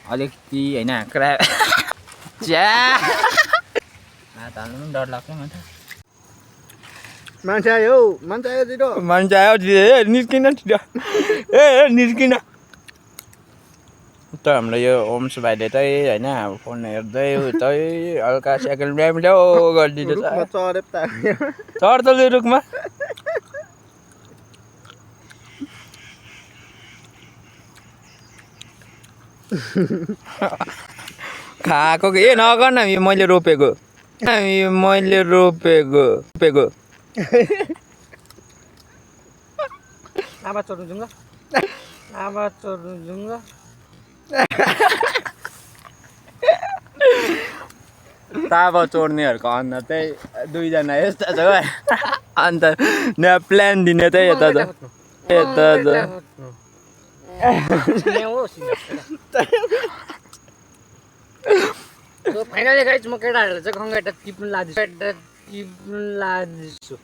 अलिकति होइन क्र्याब ज्या हाल्नु पनि डर लाग्छ म त मान्छे आयो छिटो मान्छे आयो निस्किन छिटो ए निस्किन त हाम्रो यो ओम्स भाइले चाहिँ होइन अब फोन हेर्दै उतै हल्का सेकेन्ड ब्याम ल्याउ गरिदिँदैछ चढ त लु रुखमा खाएको ए नगर न मैले रोपेको आमा चढ्नु जुङ्ग ताबा चोर्नेहरूको अनुहार चाहिँ दुईजना यस्ता छ अन्त प्लान दिने चाहिँ यता छ फाइनली गाइस म केटाहरूले चाहिँ गङ्गाटा टिप्नु लाँदैछु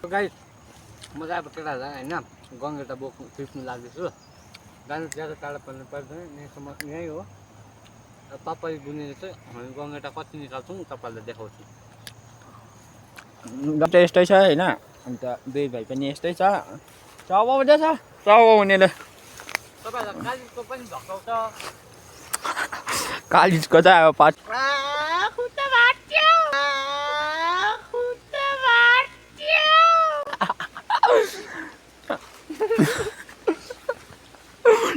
गाइस म चाहिँ अब केटाहरूलाई होइन गङ्गाटा बोक्नु टिप्नु लाग्दैछु जानु ज्यादा टाढा पर्नु पर्दैन यहाँसम्म यहीँ हो तपाईँ बुनेर चाहिँ हामी गङ्गाटा कति निकाल्छौँ तपाईँहरूलाई देखाउँछु यस्तै छ होइन अन्त दुई भाइ पनि यस्तै छ चबाउँदैछ चबाउनेले तपाईँहरूलाई कालिजको पनि धक्काउँछ कालिजको चाहिँ अब पाँच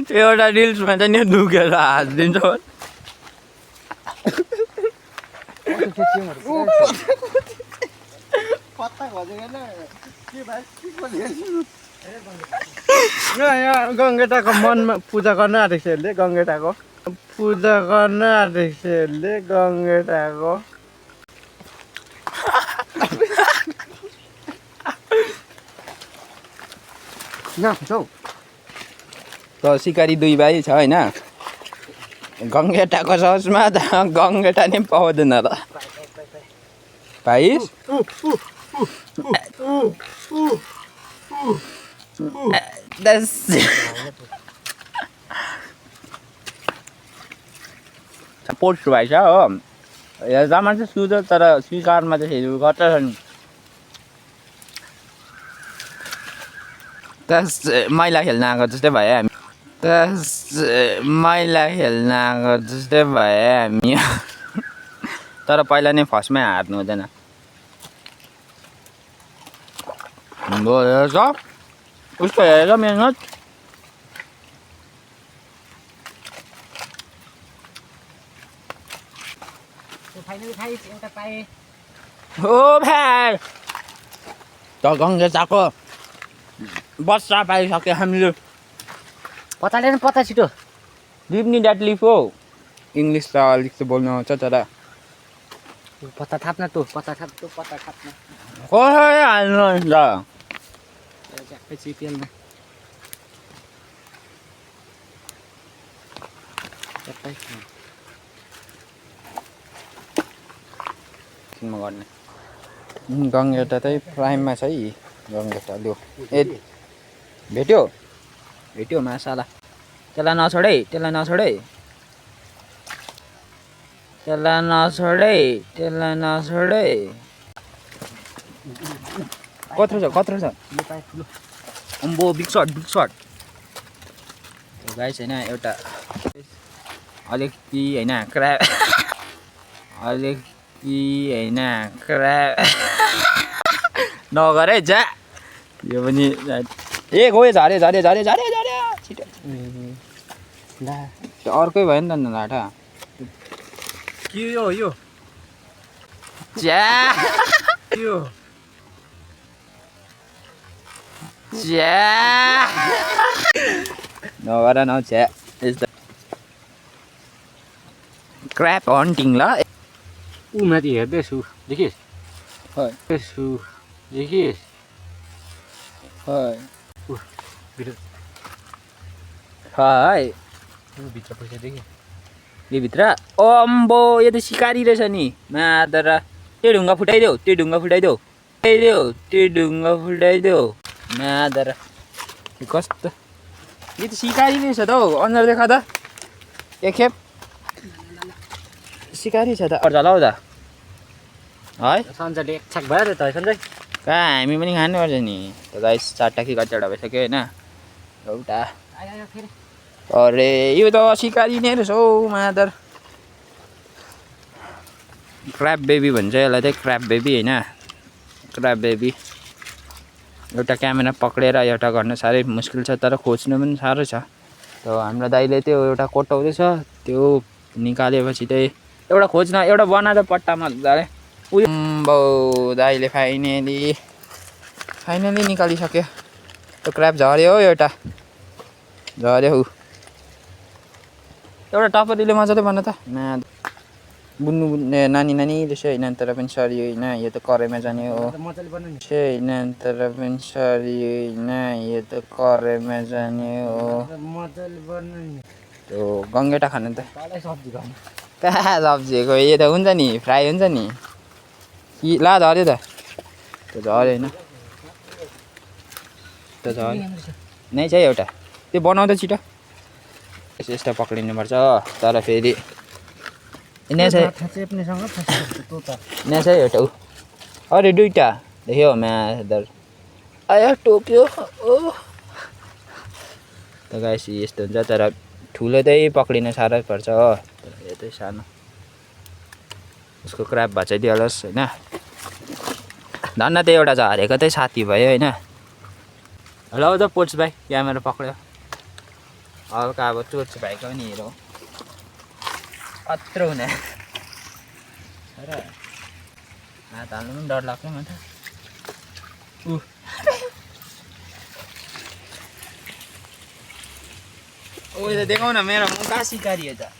त्यो एउटा रिल्समा चाहिँ नि दुखेर हाँसिदिन्छ गङ्गेटाको मनमा पूजा गर्न आँटेको छ यसले गङ्गेटाको पूजा गर्न आँटेको छ यसले गङ्गेटाको त सिकारी दुई भाइ छ होइन गङ्गेटाको ससमा त गङ्गेटा नै पाउँदैन त भाइ पोस्ट भएछ हो हेर्दामा चाहिँ सुझ तर स्वीकारमा चाहिँ गर्छ नि मैला खेल्न आएको जस्तै भयो हामी मैला खेल्न आएको जस्तै भयो हामी तर पहिला नै फर्स्टमै हार्नु हुँदैन हेर्छ उसको हेरेर मेहनत हो भाइ त गङ्गेटाको बच्चा पाइसक्यो हामीले पत्ताले पत्ता छिटो लिभ नि द्याट लिभ हो इङ्ग्लिस त अलिक त बोल्नु आउँछ तर पत्ता थाप्न तँ पत्ता थाप्नु कसरी हाल्नु अन्त चिपिएलमा किन गर्ने गङ्गेटा चाहिँ प्राइममा छ है गङ्गेटा लु ए भेट्यो मासाला त्यसलाई नछोडै कत्रो छ अम्बो बिग सर्ट गाइस होइन एउटा अलिकति होइन क्र्याब नगर है जा यो पनि ए गयो झरे छिटो अर्कै भयो नि त लाटा के यो ज्या नगर न छ्या यस्तो क्र्याप हन्टिङ ल ऊ माथि हेर्दैछु देखिस् हाय भित्र पैसा देखेँ यो भित्र अम्बो यो त सिकारी रहेछ नि मादर त्यो ढुङ्गा फुटाइदेऊ मादर कस्तो यो त सिकारी रहेछ त हौ अनुहार देखा त एकखेप सिकारी छ त पर्छ होला हौ त है सन्चैले एकछाक भयो त सन्चै कहाँ हामी पनि खानुपर्छ नि त गाइस 4टा कि कतिवटा भइसक्यो होइन एउटा आयो फेरि अरे यो त सिकारी नै रहेछ हौ मादर क्र्याब बेबी भन्छ यसलाई चाहिँ क्र्याब बेबी होइन क्र्याब बेबी एउटा क्यामेरा पक्रेर एउटा गर्न साह्रै मुस्किल छ तर खोज्नु पनि साह्रो छ त हाम्रो दाइले त्यो एउटा कोटाउँदैछ त्यो निकालेपछि चाहिँ एउटा खोज्न एउटा बनाएर पट्टा मजाले उयो बाउ दाइले फाइनली निकालिसक्यो त्यो क्र्याब झऱ्यो हो एउटा झऱ्यो एउटा टपरीले मजाले बना त बुन्नु नानी रहेछ होइन तर पनि सरी होइन यो त कराईमा जाने हो होइन तर पनि सरी होइन यो त कराईमा जाने हो त्यो गङ्गेटा खानु त कहाँ सब्जीको यो त हुन्छ नि फ्राई हुन्छ नि कि ला झऱ्यो त त्यो झऱ्यो होइन त्यो झऱ्यो नै छ एउटा त्यो बनाउँदा छिटो यस्तो पक्रिनुपर्छ तर फेरि यहाँ छ एउटा अरे दुईटा देख्यो म्यादर आयो टोक्यो ओ त गाइस यस्तो हुन्छ तर ठुलो चाहिँ पक्रिन साह्रै पर्छ हो यो चाहिँ सानो उसको क्र्याब भाँचाइदिइहालोस् होइन धन्न त एउटा झरेको चाहिँ साथी भयो होइन हेलो त पोट्स भाइ क्यामेरा पक्रियो हल्का अब चोट्स भाइको पनि हेरौँ अत्रो हुने र हात हाल्नु पनि डर लाग्छ म त ओ यो त देखाउ न मेरो मुख कहाँ सिकारी हो त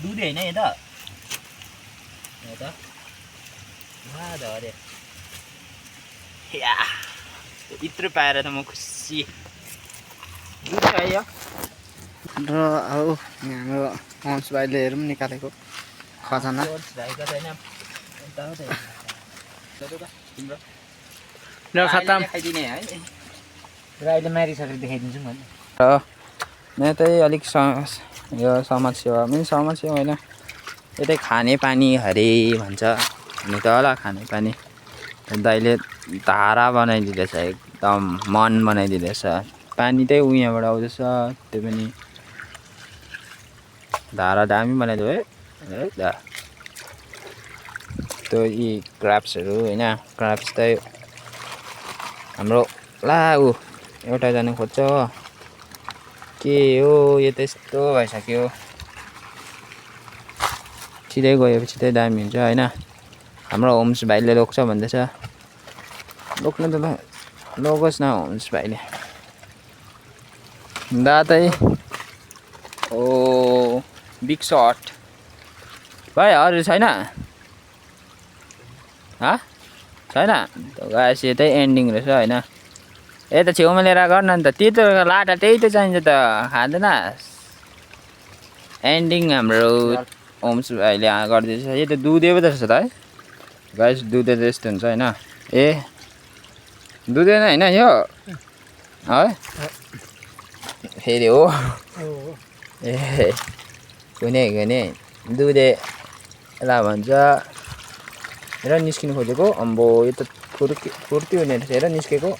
दुधे होइन यो त झऱ्यो या यत्रो पाएर त म खुसी दुध आयो र अब हाम्रो हंस भाइले हेरौँ निकालेको खजाना र खतम खाइदिने है र अहिले मारिसकेर देखाइदिन्छु मैले र यहाँ चाहिँ अलिक यो समाजसेवा पनि समाजसेवा होइन यो चाहिँ खानेपानी हरे भन्छ हुनु त होला खानेपानी दाइले धारा बनाइदिँदैछ एकदम मन बनाइदिँदैछ पानी चाहिँ उयाँबाट आउँदैछ त्यो पनि धारा दामी बनाइदियो है दा त्यो यी क्राब्सहरू होइन क्राब्स चाहिँ हाम्रो ला ऊ एउटा जानु खोज्छ हो के हो यो त्यस्तो भइसक्यो सिधै गएपछि चाहिँ दामी हुन्छ होइन हाम्रो होम्स भाइले रोक्छ भन्दैछ रोक्नु त लोगोस् न होम्स भाइले दा चाहिँ ओ बिग सर्ट भाइ अरू छैन छैन गाइस यो चाहिँ एन्डिङ रहेछ होइन यता छेउमा लिएर गर्न नि त त्यही त लाटा त्यही त चाहिन्छ त खाँदैन एन्डिङ हाम्रो होम्स भाइले गरिदिएछ यो त दुधे पो त रहेछ त है गाइस दुधे त यस्तो हुन्छ होइन ए दुधे नै होइन यो है फेरि हो ए कुनै दुधे यसलाई भन्छ हेर निस्किनु खोजेको अम्बो यो त फुर्ती हुने रहेछ हेर निस्केको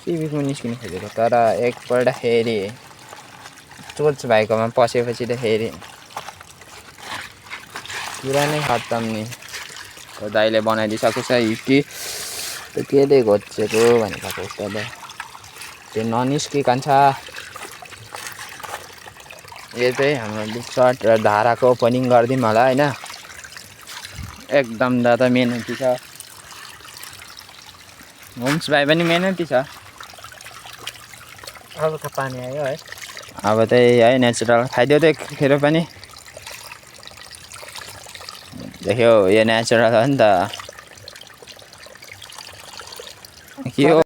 सिबिकमा निस्किनु खोजेको तर एकपल्ट फेरि चोर्च भाइकोमा पसेपछि त फेरि पुरा नै खत्तम नि दाइले बनाइदिइसकेको छ कि त्यो केले घोचेको भनेको उस्तोले त्यो ननिस्किकन्छ यो चाहिँ हाम्रो बिग सर्ट र धाराको ओपनिङ गरिदिउँ होला होइन एकदम दादा मेहनती छ होम्स भाइ पनि मेहनती छ अब त पानी आयो है अब चाहिँ है नेचुरल खाइदियो त खेर पनि देख्यो यो नेचुरल हो नि त के हो